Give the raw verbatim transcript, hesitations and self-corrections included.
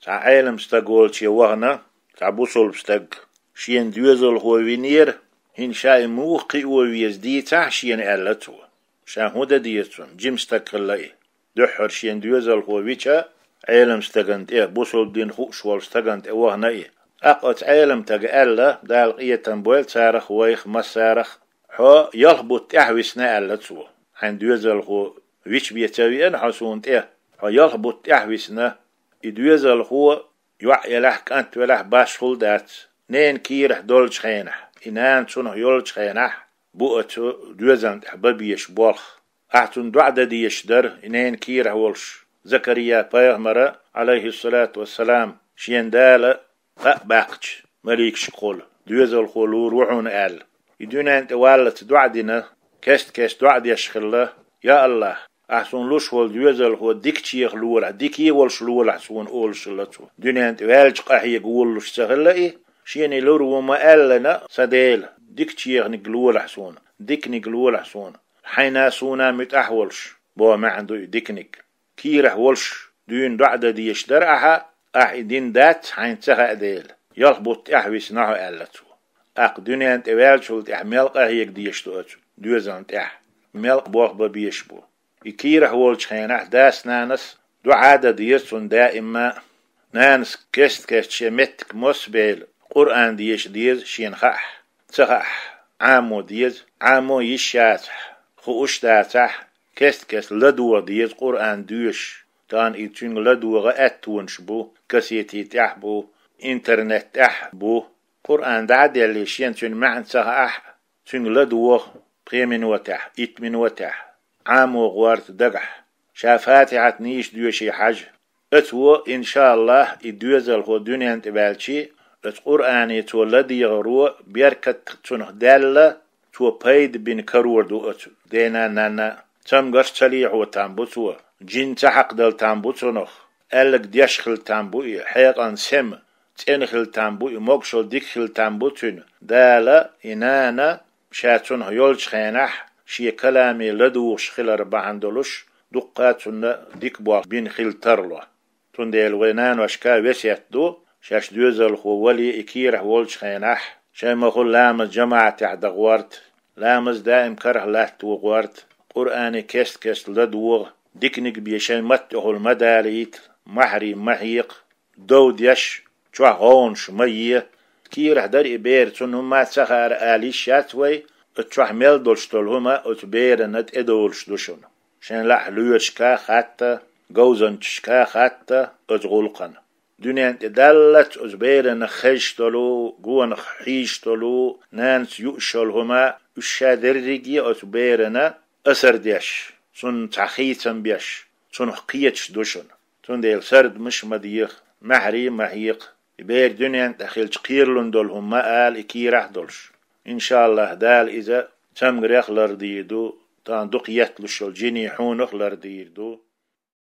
Цхьа Ӏелам стаг волче вахана цхьа бусалба стаг. Шена доьзалхо винера, хӀинца ша и муха кхио веза дийцахь шена, аьлла цо. Ша хӀун дан деза цунна, жима стаг хилла и. Дуьххьара шена доьзалхо вича, Ӏелам стагана тӀе, бусалба дин хууш волчу стагана тӀе вахана и. ТӀаккха оцу Ӏелам стага аьлла, Дала къинхетам бойла царах а, вайх а, массарах а: «Хьо ялх бутт тӀаьхьа висна», — аьлла цо. «Хьайн доьзалхо вича бен ца веана хьо суна тӀе. Хьо ялх бутт тӀаьхьа висна». И доьзалхо йоӀ елахь, кӀант велахь, башхалла дац. Ненан кийрахь долчу хенахь, и нана цунах йолчу хенахь бу оцу доьзална тӀехь бан безаш болх. Ахь цунна доӀа дан дезаш дара, и ненан кийрахь волуш. Закария-пайхамара, Ӏалайхиссалату вассалам, шена Дала кхаъ баьккхича маликашкахула, доьзалхо лур ву хьуна аьлла. И дуьнен тӀе валлалц доӀа дина, кест-кеста доӀа деш хилла: «Я АллахӀ, ахь суна луш волу доьзалхо дикачех лолахь, дика волуш лолахь суна», — олуш хилла цо. Дуьнен тӀе ваьлча къахьега волалуш ца хилла и, шена и лур ву ма-аьллина: «Сан Дела, дикачехниг лолахь суна, диканиг лолахь суна, хьайна суна муьтӀахь волуш», — боху маьӀна ду и диканиг. Кийрахь волуш дуьйна доӀа дан дезаш дара ахьа, ахь и дина дац, хьайна ца хаьа дела. Ялх бутт тӀаьхьа висна хьо, аьлла цо. ТӀаккха дуьнен тӀе ваьллачул тӀаьхьа мел къахьега дезаш ду оцу доьзална тӀехь, мел болх бан безаш бу. И кийрахь волчу хенахь дас-нанас доӀа дан деза цунна даимма. Нанас кест-кеста шен меттиг мосса бела, Къуръан деша деза шена хаахь, ца хаахь, Ӏамо деза, Ӏамо йиш яцахь, хууш дацахь, кест-кеста ладогӀа деза Къуръан доьшуш. Тахана и цуьнга ладогӀа аьттонаш бу, кассети тӀехь бу, интернет тӀехь бу. Къуръан дӀа а деллий, шена цуьнан маьӀна ца хаахь, цуьнга ладогӀа пхи минотехь, итт минотехь, Ӏамо гӀорта дагахь. Ша Фатихьат нийса доьший хьажа. Оцо, иншааллахӀ, и доьзалхо дуьнен тӀе ваьлчий, оцу Къуръане цо ладегӀаро беркат цунах даьлла, цо пайда бина карор ду оцу дена а, нанна а. Цамгарш ца лехьо там бу цо, жин ца хьакхадала там бу цунах, аьлларг деш хила там бу и, хьекъална сема цӀена хила там бу и, могушалла дика хила там бу цуьнан. Дала и нана ша цунах йолчу хенахь шен каламе ладугӀуш хилар бахьана долуш, дуккха а цунна дика болх бина хила тарло. Цундела вай наношка весет ду, шаьш доьзалхо вале, и кийрахь волчу хенахь, шайн ма-хуьллу ламаз жамаӀатехь дан гӀорта, ламаз даим карахь латто гӀорта, Къуръане кест-кеста ладогӀа, диканиг бен шайн маттахула ма далийта, маьхьарий ма хьекха, дов деш, чохь гӀовгӀанаш ма е. Кийрахь дара и бер, цунна хӀумма а ца хаьара ала йиш яц вай, оцу чохь мел долуш долу хӀума оцу берана тӀедолуш ду шуна. Шайн лаахь лоьрашка а хатта, говзанчашка а хатта оцу гӀуллакхана. Дуьнен тӀе даллалц оцу берана хезаш долу, гонах хьийзаш долу, нанас юуш йолу хӀума, уьш ша дерриге а оцу берана асар деш, цунна цхьа хийцам беш, цунах кхеташ ду шуна. Цундела сардамаш а ма деха, маьхьарий а ма хьекха, и бер дуьнен тӀехь хилча кхералун долу хӀума ма ала и кийрахь долуш. ИншааллахӀ, Дала иза цамгарех а лардийр ду, тахана дукха етталуш йолу жиний хьунах а лардийр ду.